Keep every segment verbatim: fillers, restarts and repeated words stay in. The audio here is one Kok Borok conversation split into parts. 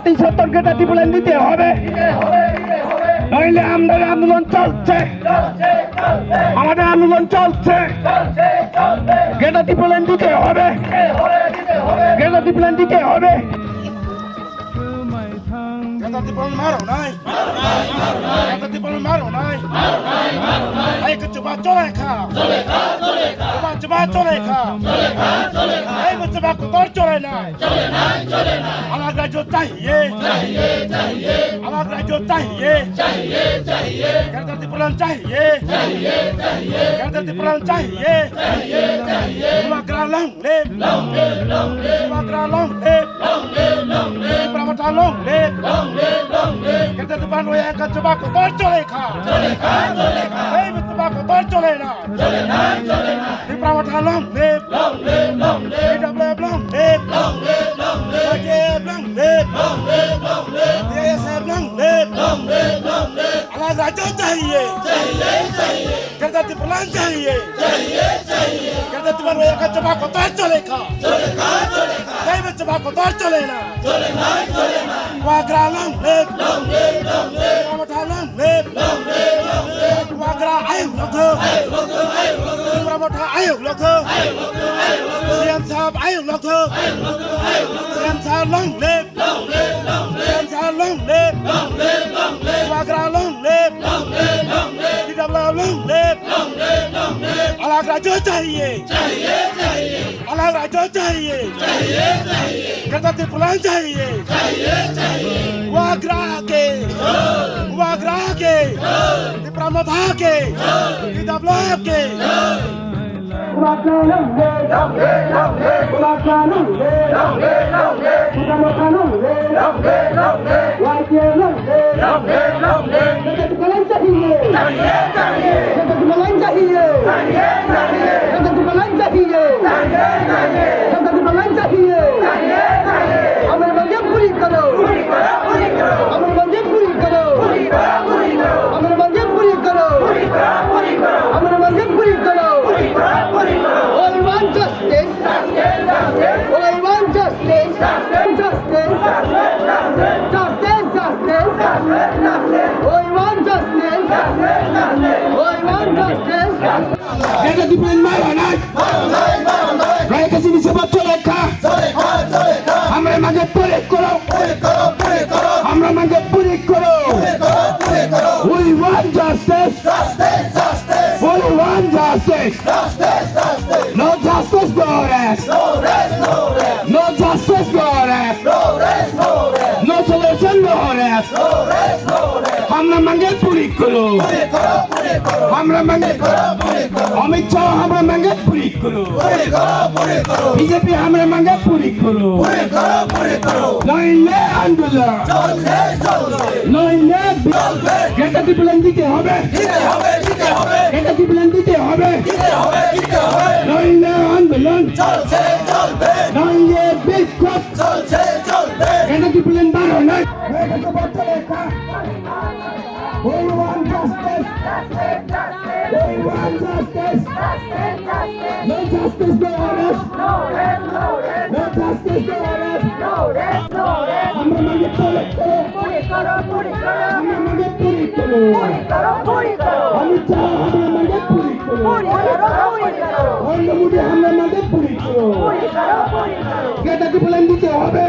তিন সত্তর গ্রেটার ত্রিপুরাল্যান্ড দিতে হবে, নইলে আমাদের আন্দোলন চলছে, আমাদের আন্দোলন চলছে। গ্রেটার ত্রিপুরাল্যান্ড দিতে হবে, গ্রেটার ত্রিপুরাল্যান্ড দিতে হবে। গ্রেটার ত্রিপুরাল্যান্ড মারো নাই, গ্রেটার ত্রিপুরাল্যান্ড মারো নাই। এই কিছু বাদ চলে খা, চুবা চুবা চলে খা। এই কিছু বাদ কোথাও চলে না। अलग राज्य चाहिए, चाहिए, चाहिए। अलग राज्य चाहिए, चाहिए, चाहिए। गणतंत्र प्रणाली चाहिए, चाहिए, चाहिए। गणतंत्र प्रणाली चाहिए, चाहिए, चाहिए। Bubagra long live, long live, long live। Bubagra long live, long live, long live। Tipra Motha long live, long live, long live। Ganda Dupan Royal ka chuba ko tor chole kha, chole kha, chole kha। Ei chuba ko tor chole na, chole na, chole na। Tipra Motha long live, long live, long live। T W F long live, long live, long live। Y T F long live, long live, long live। T S F long live, long live, long live। अलग राज्य चाहिए, चाहिए, चाहिए। गणतंत्र प्रणाली चाहिए, चाहिए, चाहिए। गणतंत्र प्रणाली का चुबा को तो चले खा, चले खा, चले खा। नहीं बे चुबा को तो चले ना, चले ना, चले ना। Bubagra long live, long live, long live। Tipra Motha long live, long live, long live। Bubagra ayuk lokho, ayuk lokho, ayuk lokho। Tipra Motha ayuk lokho, ayuk lokho, ayuk lokho। C M sahab ayuk lokho, ayuk lokho, ayuk lokho। C M sahab long live, long live, long live। C M sahab long live, long live, long live। Bubagra long live, long live, long live। T W F long live, long live, long live। अलग राज्य चाहिए, चाहिए, चाहिए। अलग राज्य चाहिए, चाहिए, चाहिए। गणतंत्र प्रणाली चाहिए, चाहिए, चाहिए। Bubagra के, Bubagra के, Tipra Motha के, T W F के। हमारी मांगें पूरी करो। पूरी करो, पूरी करो। हमारी मांगें पूरी करो। पूरी करो, पूरी करो। हमारी मांगें पूरी करो। पूरी करो, पूरी करो। हमारी मांगें पूरी करो। पूरी करो, पूरी करो। We want justice। Justice, justice। We want justice। Justice, justice। Justice, justice। Justice, justice। Justice, justice। We want justice। Justice, justice। We want justice। Ganda Dupan मारो नहीं। मारो नहीं, मारो नहीं। Raikasini chuba chole kha। चले खा, चले खा। हमारी मांगें पूरी करो। पूरी करो, पूरी करो। हमारी मांगें पूरी करो। पूरी करो, पूरी करो। We want justice। Justice, justice। We want justice। Justice, justice। No justice, no rest। No rest, no rest। No justice, no rest। No rest, no rest। No solution, no rest। No rest, no rest। हमारी मांगें पूरी करो। पूरी करो, पूरी करो। हमारी मांगें पूरी करो। अमित शाह, हमारी मांगें पूरी करो। पूरी करो, पूरी करो। बीजेपी, हमारी मांगें पूरी करो। पूरी करो, पूरी करो। নইলে আন্দোলন। চলছে, চলছে। নইলে বি-, চলবে। গ্রেটার ত্রিপুরাল্যান্ড দিতে হবে। দিতে হবে, দিতে হবে। গ্রেটার ত্রিপুরাল্যান্ড দিতে হবে। দিতে হবে, দিতে হবে। নইলে আন্দোলন। চলছে, চলবে। নইলে বিক্ষোভ। চলছে, চলবে। গ্রেটার ত্রিপুরাল্যান্ড বারো নয়। গ্রেটার ত্রিপুরাল্যান্ড চলে খা। We want justice. We want justice. No justice, no arrest. No justice, no arrest. আমরা মাগে পরে করো। আমরা মাগে পরে করো। আমি চাই আমরা মাগে পরে করো। নরেন্দ্র মোদী আমরা মাগে পরে করো। গ্রেটার ত্রিপুরাল্যান্ড দিতে হবে।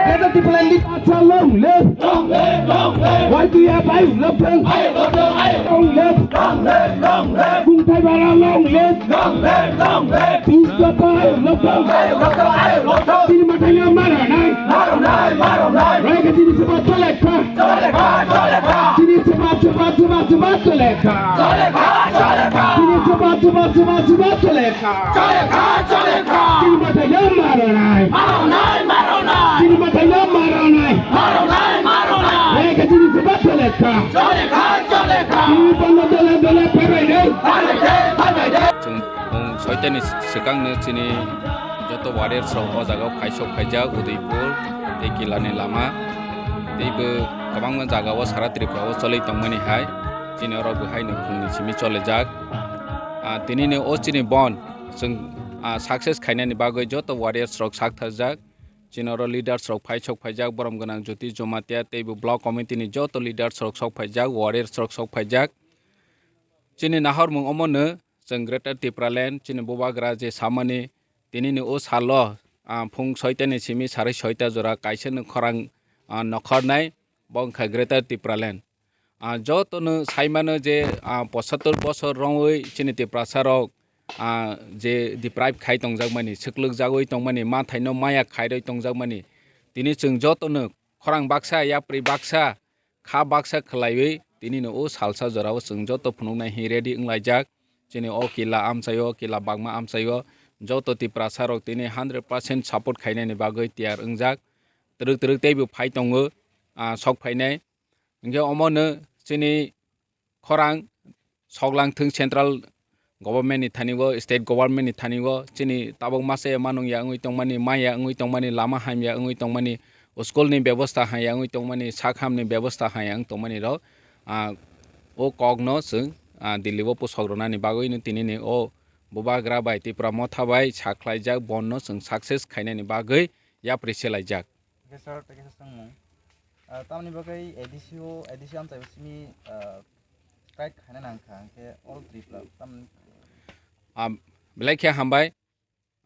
গ্রেটার ত্রিপুরাল্যান্ড দিতে হবে। Long live! Long live! Long live! Y T F ayuk lokthung! Ayuk lokthung! Ayuk lokthung! Long live! Long live! Long live! Kungthai bara long live! Long live! Long live! Peace Dutta ayuk lokthung! Ayuk lokthung! Ayuk lokthung! Chini mathai no maro nai! Maro nai! Maro nai! Raikasini chuba chole kha! Chole kha! Chole kha! Chini chuba, chuba, chuba, chuba chole kha! Chole kha! Chole kha! Chini chuba, chuba, chuba, chuba chole kha! Chole kha, chole kha. Chini mathai no maro nai. Maro nai, maro nai. Chini mathai no maro nai. Maro nai, maro nai. Raikasini chuba chole kha. Chole kha, chole kha. Chini pano dole dole phaibai nai. Phaibai de, phaibai de. Chwng, um, soitani swkangno chini joto warriors rok o jaga o phaisok phaijak Udaipur tei Kilani lama. Teibo kwbangma jaga o sara Tripura o choli tongmani hai. Chini oro bo haino khungni simi cholijak. Ah, tinini o chini bon chwng, ah, success khainani bagwi joto warriors rok sak tharjak. Chini oro leaders rok phai sok phaijak, borom gwnang Jyoti Jamatia teibo block committee ni joto leaders rok sok phaijak, warriors rok sok phaijak. Chini nahormung omono chwng Greater Tipraland chini bubagra je samani tinini o salo, ah, phung soita ni simi sarai soita jora kaisa no khorang, ah, nokharnai, bo wngkha Greater Tipraland. Ah, jotono saimano je, ah, pochattor bosor rongwi chini Tiprasa rok, ah, je deprive khai tongjakmani, swklwkjagwi tongmani, mathaino maya khairwi tongjakmani, tini chwng jotono khorang baksa, yapri baksa, kha baksa khwlaiwi tinino o salsa jorao chwng joto phunuknai hinwi ready wnglaijak. Chini o kila amchaio, kila bagma amchaio joto Tiprasa rok tini hundred percent support khainani bagwi tiyar wngjak. Twrwk twrwk teibo phai tongo, ah, sok phainai. Hinkhe omono chini khorang soklang thung central government ni thani o, state government ni thani o, chini tabuk masa ya manung ya wngwi tongmani, mai ya wngwi tongmani, lama ham ya wngwi tongmani, school ni bebosta ham ya wngwi tongmani, sak ham ni bebosta ham ya wngwi tongmani rok, ah, o kok no chwng, ah, Delhi o pusok rwnani bagwi no tini ni o bubagra bai Tipra Motha bai sakhlaijak, bon no chwng success khainani bagwi yapri selaijak. Hwnkhe sir, tei kaisa swngmung. Ah, tamoni bagwi A D C o, A D C amchaio simi, ah, strike khaina nangkha, hwnkhe all Tripura tamni Ah, belai khe hambai.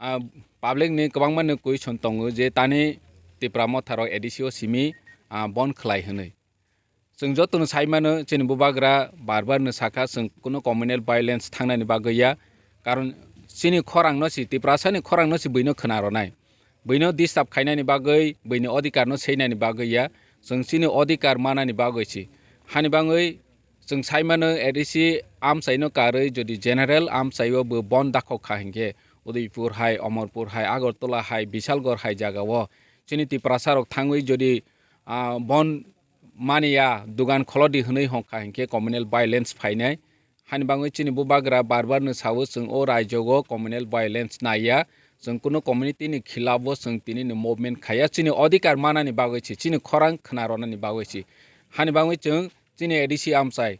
Ah, public ni kwbangma ni question tongo je tani Tipra Motha rok A D C o simi, ah, bon khlai hwnwi. Chwng jotono sai mano, chini bubagra bar bar no sakha, chwng kuno communal violence thangnani bagwi ya. Karon chini khorang no si, Tiprasa ni khorang no si buino khwna rwnai. Buino disturb khainani bagwi, buini odhikar no seinani bagwi ya. Chwng chini odhikar manani bagwi si. Hani bagwi chwng sai mano, A D C amchai no karwi jodi general amchai o bo bon dakhok kha hinkhe, Udaipur hai, Amarpur hai, Agartala hai, Bisalgarh hai jaga o chini Tiprasa rok thangwi jodi, ah, bon mani ya, dugan kholodi hwnwi hong kha hinkhe communal violence phainai. Hani bagwi chini bubagra bar bar no sao, chwng o raijo o communal violence nai ya, chwng kuno community ni khilaf o chwng tini ni movement khai ya, chini odhikar manani bagwi si, chini khorang khwna rwnani bagwi si. Hani bagwi chwng chini A D C amchai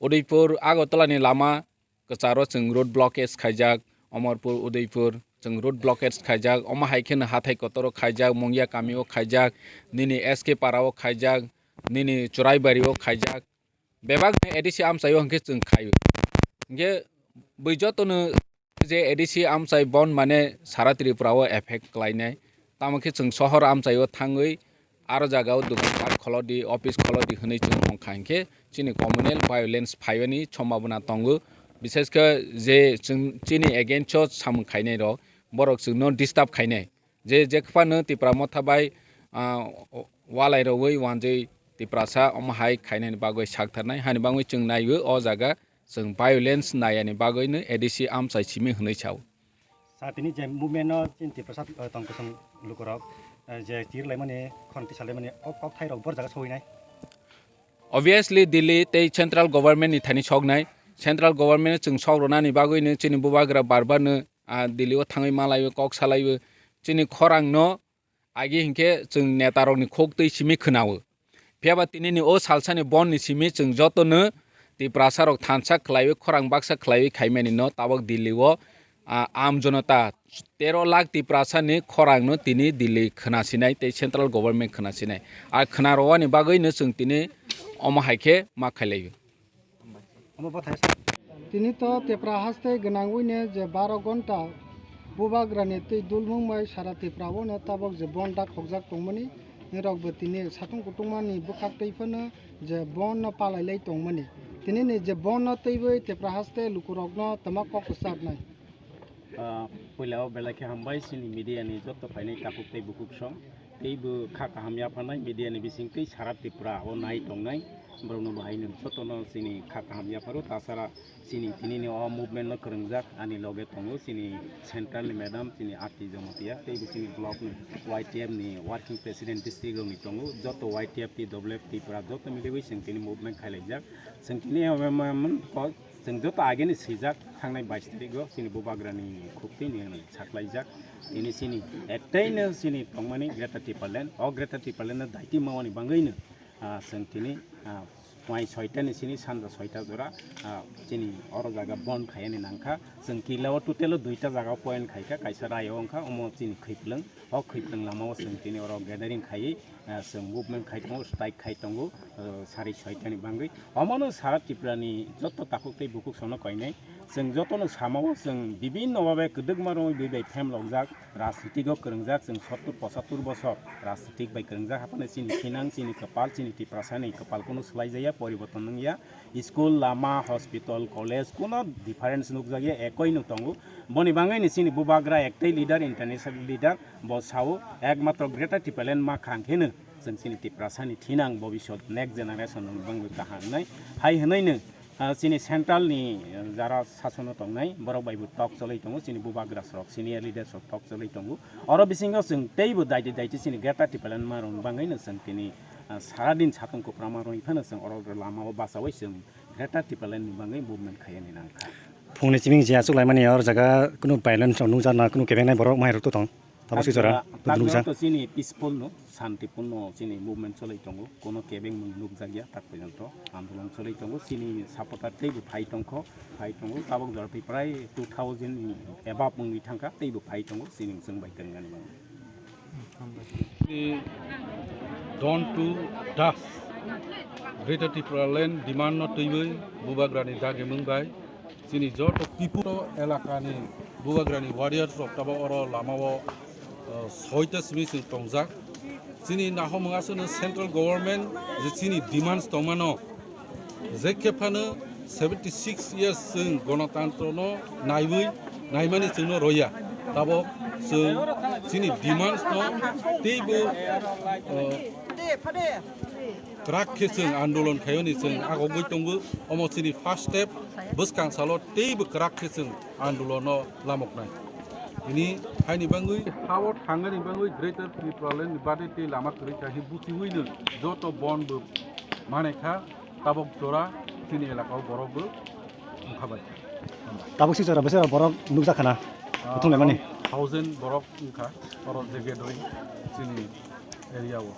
Udaipur Agartala ni lama kwcharo chwng road blockage khaijak, Amarpur Udaipur chwng road blockage khaijak, omo hai kheno hathai kotoro khaijak, Mungya kami o khaijak, nini S K para o khaijak, nini Churaibari o khaijak, bebak ni A D C amchai o hwnkhe chwng khai o. Hwnkhe bui jotono je A D C amchai bon mane sara Tripura o effect khlainai, tamo khe chwng sohor amchai o thangwi aro jaga o dukan pat kholodi, office kholodi hwnwi chwng ongkha hinkhe chini communal violence phaiyani sombhabona tongo. Bishesh khe je chwng chini against o samung khainai rok, borok chwngno disturb khainai. Je, je phano Tipra Motha bai, ah, walai rogwi wanjwi Tiprasa omo hai khainani bagwi saktharnai, hani bagwi chwng naiwi o jaga chwng violence nayani bagwino A D C amchai simi hwnwi sao. Sa tini je movement no chini Tiprasa, eh, tongkosong lukurok, eh, je chir laimani, khon tisa laimani, o kok thai rok bor jaga sowinai. Obviously Delhi tei central government ni thani soknai, central government no chwng sok rwnani bagwino chini bubagra bar bar no, ah, Delhi o thangwi malaiwi kok salaiwi chini khorang no agi hinkhe chwng neta rok ni khok twi simi khwnao. Phiya ba tini ni o salsa ni bon ni simi chwng joto no Tiprasa rok thansa khlaiwi khorang baksa khlaiwi khaimani no tabok Delhi o, ah, aam jonota tero lakh Tiprasa ni khorang no tini Delhi khwna sinai tei central government khwna sinai. A khwna rwani bagwi no chwng tini omo hai khe ma khailaiwi. Omo bo thai sa. Tini to Tipra haste gwnangwino je baro gonta bubagrani twi dulmung bai sara Tipra o no tabok je bon dak khokjak tongmani, nirok bo tini satung kutungma ni bwkhak twi phano je bon no palai lai tongmani. Tini ni je bon no twiwi Tipra haste lukurok no tama kok kwchak nai. Ah, puila o belai khe hambai chini media ni joto phainai takhuk tei bukhuk song. Teibo kha kaham yapharnai media ni bising tei sara Tripura o nai tongnai borok no bo hai no joto no chini kha kaham yapharo. Tasara chini tini ni o movement no kwrwngjak ani loge tongo chini central ni madam chini Arti Jamatia teibo chini block ni Y T F ni working president district rok ni tongo joto Y T F T W F Tripura joto miliwi chwng tini movement khailaijak chwng tini o, o, o, o, Chwng joto ageni swijak thangnai bais tarikgo chini bubagrani khuktwini hwnwi saklaijak. Tini chini ektaino chini tongmani Greater Tipraland. O Greater Tipralandno daiti mawani bagwino, ah, chwng tini, ah, Mai soita ni sini sanja soita jora, ah, chini oro jaga bon khaiyani nangkha. Chwng kila o total o duita jaga o point khaikha, kaisa Rai o wngkha, omo chini Khwiplwng. O Khwiplwng lama o chwng tini oro gathering khaiwi, ah, chwng movement khai tongo, strike khai tongo, ah, sari soita ni bangwi. Omono sara Tripura ni joto takhuk tei bukhuk sono koinai. Chwng jotono sama o chwng bibinno babe kwdwkma rwngwi bwi bai phem lokjak. Rajnitik o kwrwngjak chwng sottur pochattur bosor rajnitik bai kwrwngjak, haphano chini sinang, chini kwpal, chini Tiprasa ni kwpal kunu swlai jaya, poriborton wngya. School, lama, hospital, college kuno difference nukjakya, ekoi no tongo. Boni bangwi ni chini bubagra ektei leader, international leader, bo sao ekmatro Greater Tipraland ma khang kheno chwng chini Tiprasa ni thinang bobisot next generation ni bangwi kaham wngnai. Hai hwnwi no Ah, chini central ni, eh, jara sasono tongnai, borok bai bo tok choloi tongo, chini bubagra rok, senior leaders rok tok choloi tongo. Oro bisingo chwng teibo daiti daiti chini Greater Tipraland ma rok bangwi no chwng tini, ah, sara din satung kwpra ma rok phano chwng oro lama o bachaui chwng Greater Tipraland ni bangwi movement khaiyani nangkha. Phungni chiming je achuk laimani oro jaga kunu violence rok nukjakna kunu kebengnai borok mai rok to tong. Tabuk si jora, tak jora, tak nukjak. Jora to chini peaceful no, shantipunno chini movement cholai tongo, kono kebeng mung nukjakya, tak porjonto andolon cholai tongo, chini supporter teibo phai tongkho, phai tongo, tabuk jora tei prai two thousand ni above wngwi thangkha, teibo phai tongo, chini chwng bai kwrwngani bagwi. Chini Don to Das, Greater Tipraland demand no twiwi bubagrani dagi mung bai, Chini joto people elakani bubagrani warriors rok tabok oro lamao, uh, soita simi chwng tongjak. Chini nahomung aswkno central government je chini demands tongmano, je khe phano seventy six years chwng gonotantrono naiwi naimani chwngno roya. Tabok chwng chini demands no teibo, uh, kwrak khe chwng andolon khaiyoni chwng agogwi tongo. Omo chini first step, bwskang salo teibo kwrak khe chwng andolono lamoknai. Tini haini bangwi hao thangani bangwi Greater Tipraland ni bade tei lama kwrwi kha hi buchiwino joto bon bo manai kha, tabok jora chini elakao borok bo wngkha bai. Tabuk si jora bwswk borok nukjak khana? Ah, buthum lemani? Thousand borok wngkha oro je gathering chini area o.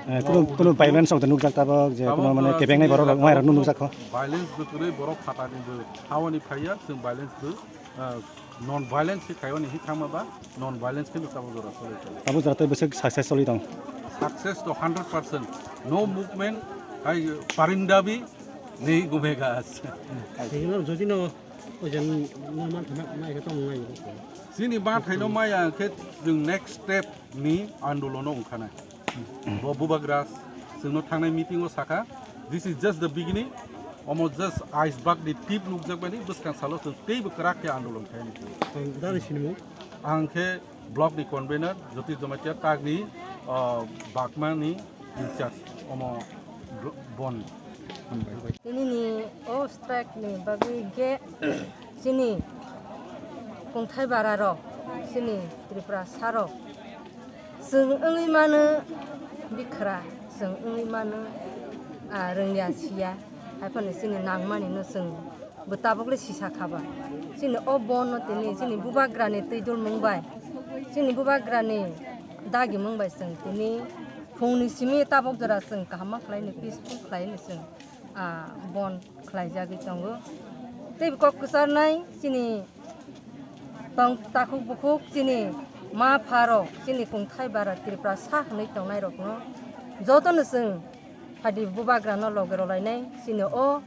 Eh, kuno, kuno violence rok nukjak tabok je kuno mane kebengnai borok rok, wngnairok nukjak kho. Violence bo kwrwi borok phatani bo hawani phaiya, chwng violence bo, ah, non violence khe khaiyoni hi thangma ba non violence khe tabuk jora solai tong. Tabuk jora tei bwswk success solai tong. Success to hundred percent. No movement, hai parindabi nei gumega. Signal jodi no Chini ma thaino maya khe chwng next step ni andolono wngkha nai. Bo bubagra chwngno thangnai meeting o sakha, "This is just the beginning." Omo just iceberg ni tip nukjakmani, bwskang salo chwng teibo kwrak khe andolon khainai. Ang khe block ni convener Jyotish Jamatia, tagni, ah, Bagma ni in charge omo bl-, bon. Tini ni o strike ni bagwi hinkhe chini kungthai bara rok, chini Tripura sa rok, chwng wngwi mano bikhra, chwng wngwi mano, ah, rwngya siya, haiphano chini nangmani no chwng Bo tabuk le sisa kha ba. Chini o bon no tini chini bubagra ni twi dulmung bai, chini bubagra ni dagi mung bai chwng tini phung ni simi tabuk jora chwng kaham ma khlai ni, peaceful khlai ni chwng, ah, bon khlai jagwi tongo. Tei kok kwchar nai chini tong takhuk bukhuk chini ma pha rok, chini kungthai bara Tripura sa hwnwi tongnai rok no joto no chwng Phaidi bubagrano loge rwlainai, chini o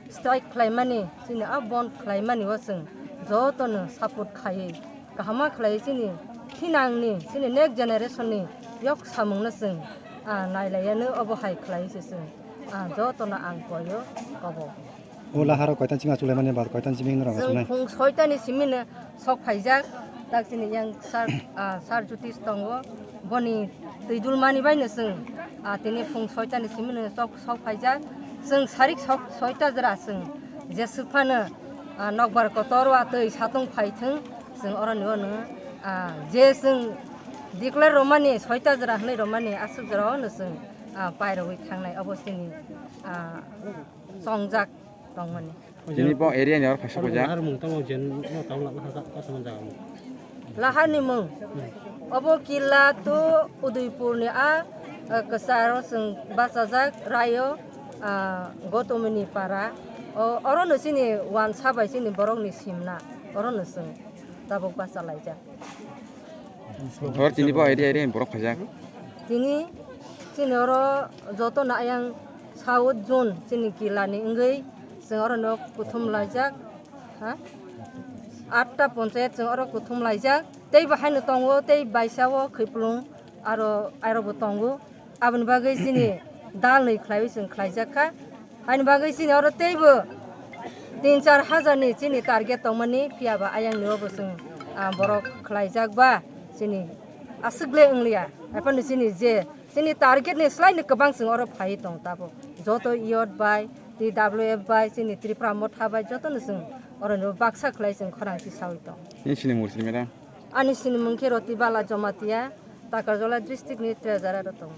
strike khlaimani, chini a bond khlaimani o chwng jotono support khaiwi, kahama khlaiwi chini thinangni, chini next generation ni yok samungno chwng, ah, nailaiyano obo hai khlaiwi se chwng, ah, jotono ang koio kobo. O laharo koitan chima chulaimani ba koitan chiming norok chwng chunai. Phung soitani simino sok phaijak, tak chini yang sir, ah, sir Jyotish tongo, boni twi dulmani baino chwng, ah, tini phung soitani simino sok, sok phaijak, chwng sarik sok soita jora chwng jeswk phano, ah, nokbar kotor watwi satung phaithwng, chwng oroni ono, ah, je chwng declare romani soita jora hwnwi romani aswk jora ono chwng, ah, pairogwi thangnai obo chini, ah, chongjak tongmani. Chini bo area ni oro kaisa puja. Lahani mung. Obo Killa to Udaipur ni a, eh, kwcharo chwng bachajak raio. Ah, Gotomini para, o, orono chini wansa bai chini borokni simna, orono chwng tabuk bacha laijak. Hor tini bo area area borok khaijak. Tini chini oro joto na ayang South Zone chini kilani wngwi chwng orono kuthum laijak, ha? Atta ponchayat chwng oro kuthum laijak, tei bo haino tongo, tei baisa o Khwiplung aro, aro bo tongo. Aboni bagwi chini dalnwi khlaiwi chwng khlaijak kha. Haini bagwi chini oro teibo tin char hajar ni chini target tongmani, phiya ba ayang ni obo chwng, ah, borok khlaijak ba chini aswk le wngliya. Haphano chini je chini target ni slai ni kwbang chwng oro phaiwi tong tabuk. Joto youth bai, T W F bai, chini Tripura Motha bai joto no chwng oro ni baksa khlai chwng khorang tisawi tong. Nini sinimung sini madam? Ani sinimung khe Roti Bala Jamatia, Takarjala district ni Trejara ro tongo.